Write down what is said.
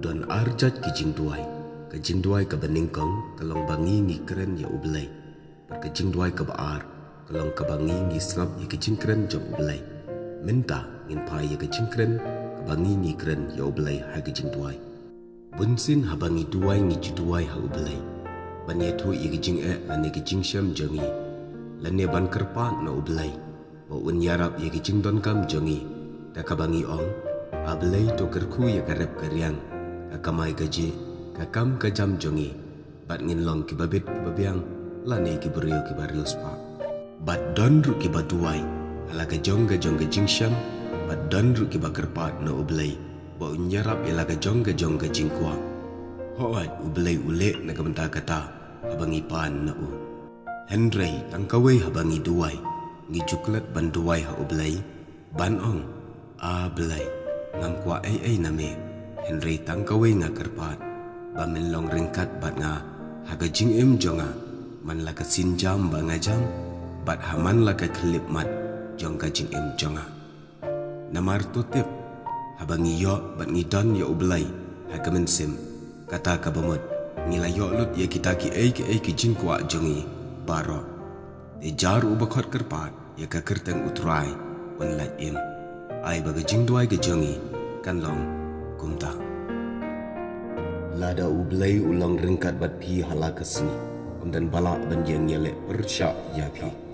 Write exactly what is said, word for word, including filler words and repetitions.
Don ar jait ki jingduwai. Ka jingduwai kaba nyngkong ka long ba ngi ngi kren ïa U Blei. Bad ka jingduwai kaba ar ka long kaba ngi ngi sngap ïa ka jingkren jong U Blei. Mynta ngin phai ïa ka jingkren kaba ngi ngi kren ïa U Blei ha ka jingduwai. Bunsien haba ngi duwai ngi ju duwai ha U Blei ban ïathuh ïa ka jingeh lane ka jingshem jong ngi, lane ban kyrpad na U Blei ba un ïarap ïa ka jingdonkam jong ngi. Da kaba ngi ong, A Blei, to kyrkhu ïa ka rep ka riang, ka kamai kajih, ka kam ka jam jong ngi, bad ngin long kiba bit kiba biang, lane ki briew kiba riewspah. Bad don ruh kiba duwai ha la ka jong ka jong ka jingshem, bad don ruh kiba kyrpad na U Blei ba un ïarap ïa la ka jong ka jong ka jingkwah. Hooid, U Blei u leh na ka bynta kata haba ngi pan na u. Hynrei tang kawei haba ngi duwai, ngi ju klet ban duwai ha U Blei ban ong, A Blei, ngam kwah ei ei na me, hynrei tang kawei nga kyrpad ba men long ryngkat bad nga ha ka jingim jong nga, man la ka sienjam ba nga jam, bad ha man la ka khyllipmat jong ka jingim jong nga. Namar to tip, haba ngi ïoh bad ngi don ïa U Blei ha ka mynsiem, kata kaba mut ngi la ïoh lut ïa kita kiei kiei ki jingkwah jong ngi baroh. Te jar u ba khot kyrpad ïa ka kyrteng U Trai un lait im. Ai ba ka jingduwai ka jong ngi kan long kumta. Lada U Blei u long ryngkat bad phi ha la ka sngi, ym don ba lah ban ïeng ïaleh pyrshah ïa phi.